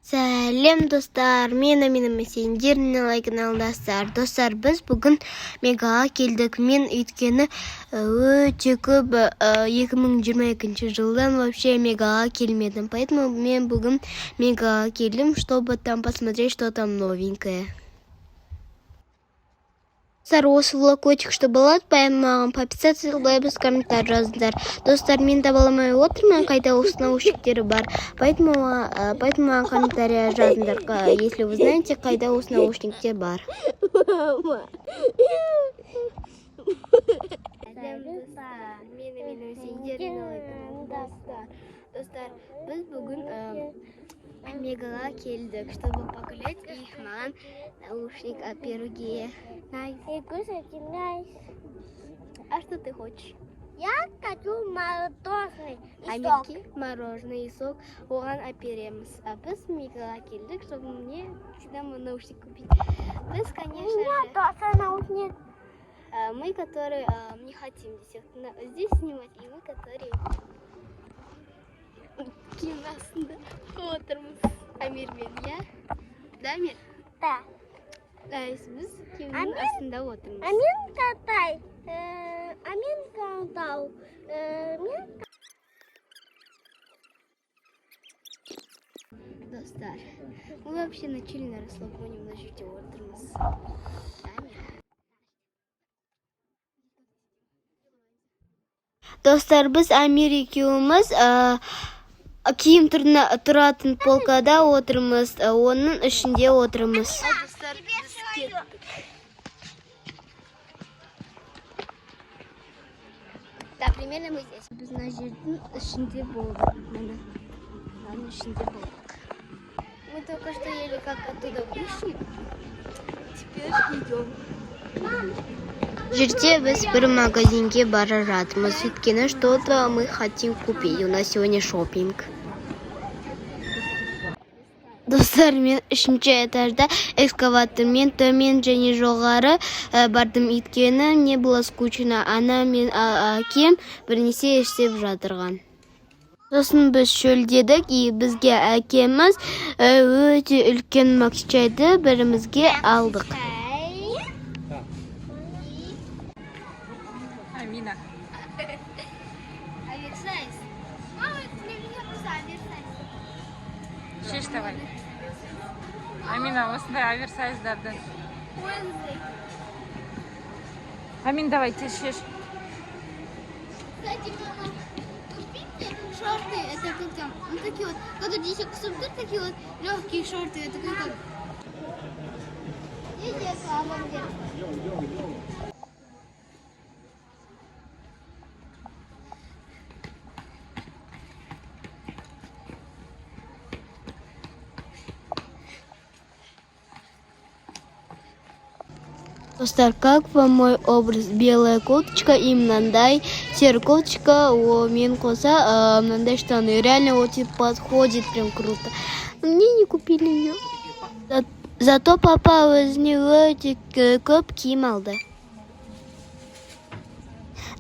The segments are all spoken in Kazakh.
Сәлем, достар! Мен Амина, сендер менің каналымдасыздар. Достар, біз бүгін Мегаға келдік. Мен өйткені өте көп 2022 жылдан вообще Мегаға келмедім. Поэтому мен бүгін Мегаға келдім, чтобы там посмотреть, что там новенькое. Достар, осы влог өте күшті болады, поэтому маған подписаться, лайк, комментарий жазыңдар. Достар, мен таба алмай отырмын, қайда осы наушниктері бар. Поэтому маған комментарий жазыңдар, если вы знаете, қайда осы наушниктер бар. Сәлем, достар, мен Амина, сендер. Достар, біз бүгін Мегаға келдік, чтобы погулять и маған наушник әперуге. Nice. Nice. А что ты хочешь? Я хочу мороженое и сок. Амирке мороженое и сок оған әпереміз. А біз Мегаға келдік, чтобы мне всегда наушник купить. Біз, У конечно меня же, тоже наушник. Мы, которые не хотим здесь, здесь снимать, и мы, которые киім астында отырмыз. Амир мен я. Да, Амир? Да. Да, біз киімнің Амир? астында отырмыз. А мен катай. А мен катау. Мен Достар, мы вообще на чили, на расслабоне мына жерде отырмыз. Да, Амир? Достар, біз Амир екеуміз киім тұратын полкада отырмыз, оның ішінде отырмыз. Достар, біз кеттік. Да, примерно мы здесь. Біз мына жердің ішінде болдық. Міне, мынаның ішінде болдық. Мы только что еле как оттуда вышли. Теперь идем. Жерде біз бір магазинге бара жатырмыз, өйткені что-то мы хотим купить. У нас сегодня шопинг. Достар, мен үшінші этажда экскаватормен төмен және жоғары бардым, өйткені мне было скучно. Ана мен әкем бірнәрсе істеп жатырған. Сосын біз шөлдедік, и бізге әкеміз өте үлкен макси чайды бірімізге алдық. Амина. Оверсайз. Мама, для меня просто оверсайз. Шеш давай. Амина, осындай оверсайздарды. Амин, давай, тез шеш. Кстати, мама, купи мне шорты, это как там, ну такие вот, которые здесь кусок, такие вот легкие шорты, это как там. Где мама, где? Достар, как вам мой образ? Белая кофточка и мынандай серая кофточка, о, мен қоса, мынандай штаны. Реально очень подходит, прям круто. Но мне не купили ее. Зато папа өзіне өте көп киім алды.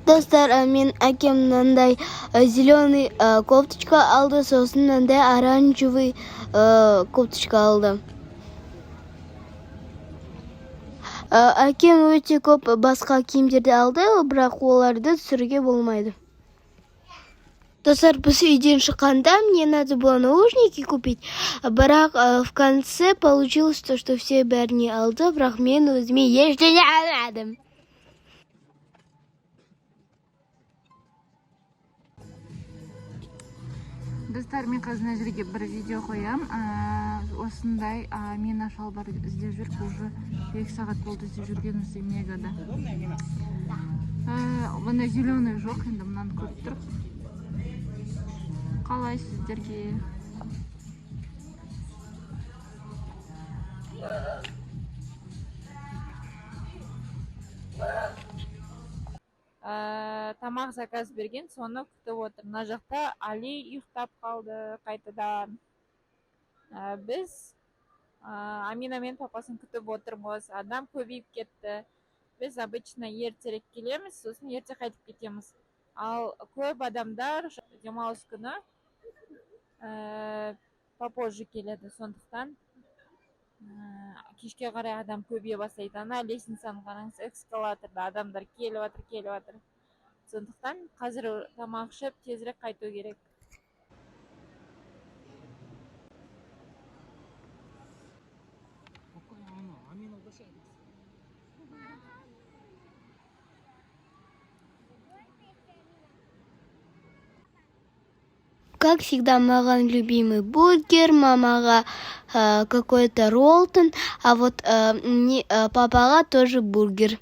Достар, мен әкем мынандай зеленый кофточка алды, сосын мынандай оранжевый кофточка алды. Әкем өте көп басқа киімдерді алды, бірақ оларды түсіруге болмайды. Достар, біз үйден шыққанда мне надо было наушники купить, бірақ в конце получилось то, что все бәріне алды, бірақ мен өзіме ештеңе алмадым. Достар, мен қазір мына жерге бір видео қоям. Осындай Амина шалбар іздеп жүр. Уже 2 сағат болды іздеп жүргенімізде Мегада. Мына зеленый жоқ, енді мынаны көріп тұр. Қалай сіздерге? Тамақ заказ берген, соны күтіп отыр. Мына жақта Али ұйықтап қалды қайтадан. Біз Амина мен папасын күтіп отырмыз. Адам көбейіп кетті. Біз обычно ертерек келеміз, сосын ерте қайтып кетеміз. Ал көп адамдар демалыс күні. Попозже келеді, сондықтан кешке қарай адам көбейе бастайды. Ана лестницаны қараңыз, эскалаторда адамдар келіп жатыр, келіп жатыр. Сондықтан қазір тамақ ішіп, тезірек қайту керек. Как всегда, маған любимый бургер, мамаға какой-то роллтон, а вот мне, папаға тоже бургер.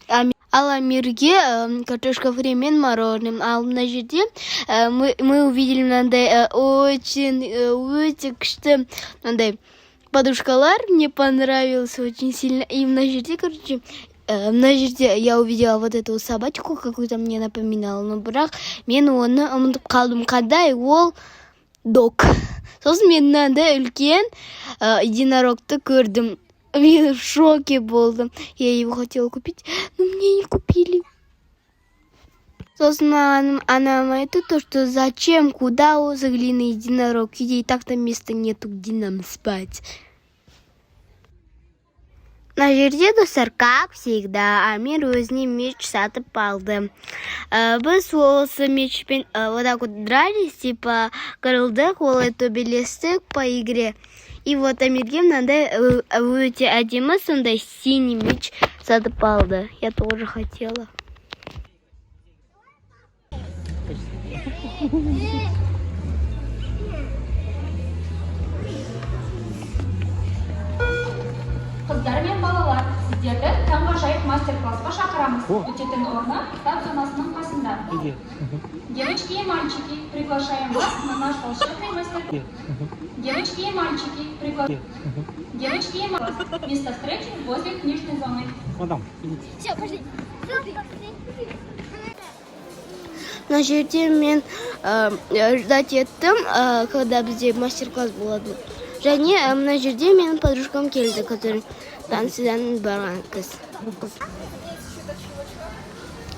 Ал Амирге картошка фри мен мороженым. Ал мына жерде мы увидели мынандай очень өте күшті мынандай подушкалар, мне понравился очень сильно. И мына жерде, короче, мына жерде я увидела вот эту собачку какую-то, мне напоминала, но бірақ мен оны ұмытып қалдым, қандай ол дог. Сосын мен мынандай үлкен единорогты көрдім. Мен в шоке болдым. Я его хотела купить, но мне не купили. Сосын маған анам айтты, то, что зачем, куда осы глиняный единорог, где и так там места нету, где нам спать. Мына жерде, достар, как всегда, Амир өзіне меч сатып алды. Біз осы мечпен вот так вот дрались, типа қырылдық, олай төбелестік по игре. И вот Амирге мынандай өте әдемі сондай синий меч сатып алды. Я тоже хотела. Қыздар мен балалар, сіздерді таңғажайып мастер-классқа шақырамыз. Өтетін орны кітап зонасының қасында. Девочки и мальчики, приглашаем вас на наш волшебный мастер. Девочки и мальчики, Девочки и мальчики, место встречи возле книжной зоны. Мадам, идите. Все, пошли. Мына жерде мен ждать еттім, когда бізде мастер-класс болады. Және мына жерде менің подружкам келді, который танцыдан барған қыз.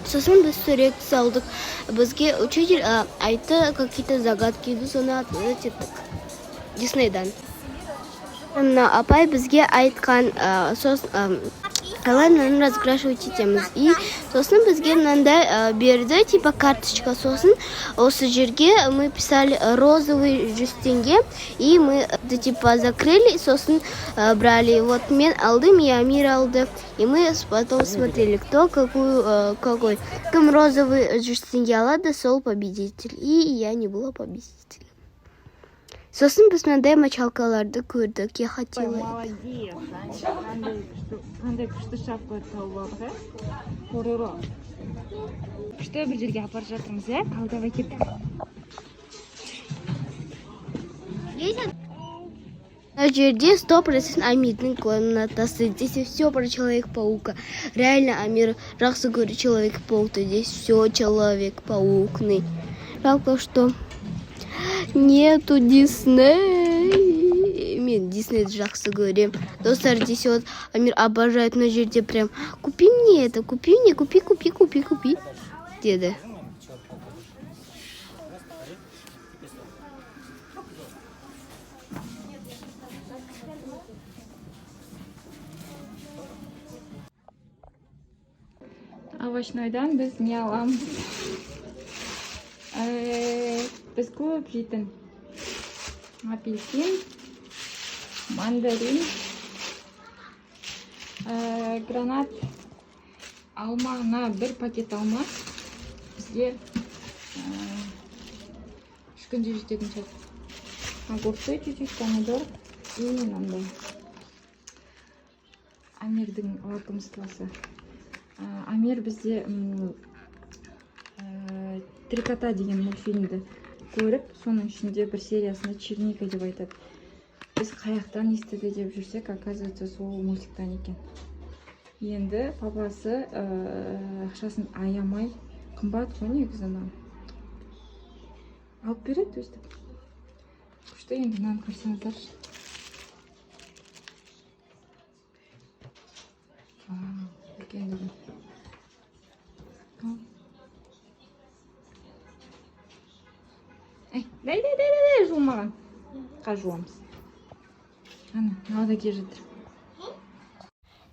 Сосын біз сурет салдық. Бізге учитель айтты какие-то загадки, біз оны ответ еттік. Диснейдан. Мына апай бізге айтқан, сосын қалай мынаны разукрашивать етеміз. И сосын бізге мынандай берді, типа карточка. Сосын осы жерге мы писали розовый 100 теңге, и мы это типа закрыли, сосын брали. Вот мен алдым, и Амир алды. И мы потом смотрели, кто какую, какой. Кім розовый 100 теңге алады, сол победитель. И я не была победителем. Сосын біз мынандай мочалкаларды көрдік. Я хотела это. Молодец. Қандай күшті, қандай күшті шапка тауып алдық, иә, Пороро. Күшті бір жерге апарып жатырмыз, иә. Ал давай, кеттік. На жерде 100% Амирдің комнатасы. Здесь все про Человек-паука. Реально Амир жақсы көреді Человек-паук. Здесь все Человек-паукный. Жалко, что нету Дисней. Мен Диснейді жақсы көрем. Достар, здесь вот Амир обожает, мына жерде прям «купи мне это, купи мне, купи, купи, купи, купи» деді. Овощнойдан біз не аламыз? Біз көп жейтін апельсин, мандарин, гранат, алма. Мына бір пакет алма бізге 3 күнде жететін шығар. Огурцы чуть-чуть, помидор и мынандай Амирдің лакомствосы. Амир бізде «Три кота» деген мультфильмді көріп, соның ішінде бір сериясында «черника» деп айтады. Біз қаяқтан естіді деп жүрсек, оказывается, сол мультиктан екен. Енді папасы ақшасын аямай, қымбат қой негізі мынау, алып береді өстіп. Күшті. Енді мынаны қарасаңыздаршы. Вау, үлкендігі. Ал. Эй, дай, дай, дай, дай, дай, жұлмаған. Қазір жуамыз. Ана, мынау да келе жатыр.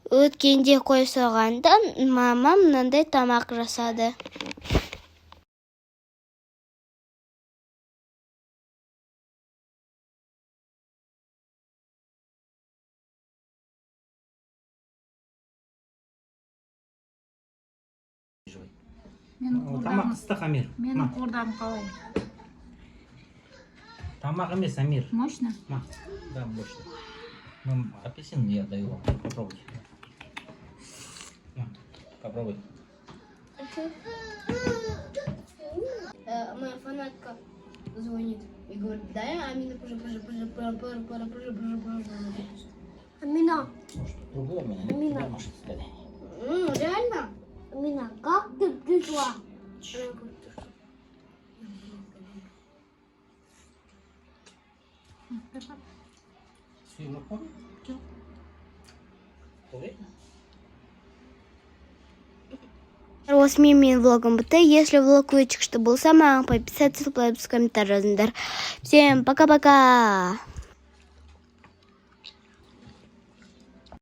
Өткенде қой сойғанда мамам мынандай тамақ жасады. Менің Тамақ ыстық, Амир. Менің Ма. қуырдағым қалай? Тамақ емес, Амир. Мощно? Ма. Да, мощно. Ну, апельсин я даю вам. Попробуйте. На, попробуй. Моя фанатка звонит и говорит: дай Амина, пожи, пожи, пожи, пожи, пожи, пожи, пожи, пожи, пожи. Амина, Может, другое у меня? Амина. Да, может, сказать. Реально? Амина, как ты пришла? Она говорит, ты что? Сүйек жоқ па? Жоқ. Уверена? Осымен менің влогым бітті. Если влог өте күшті болса, маған подписаться, лайк, комментарий жазыңдар. Всем пока-пока!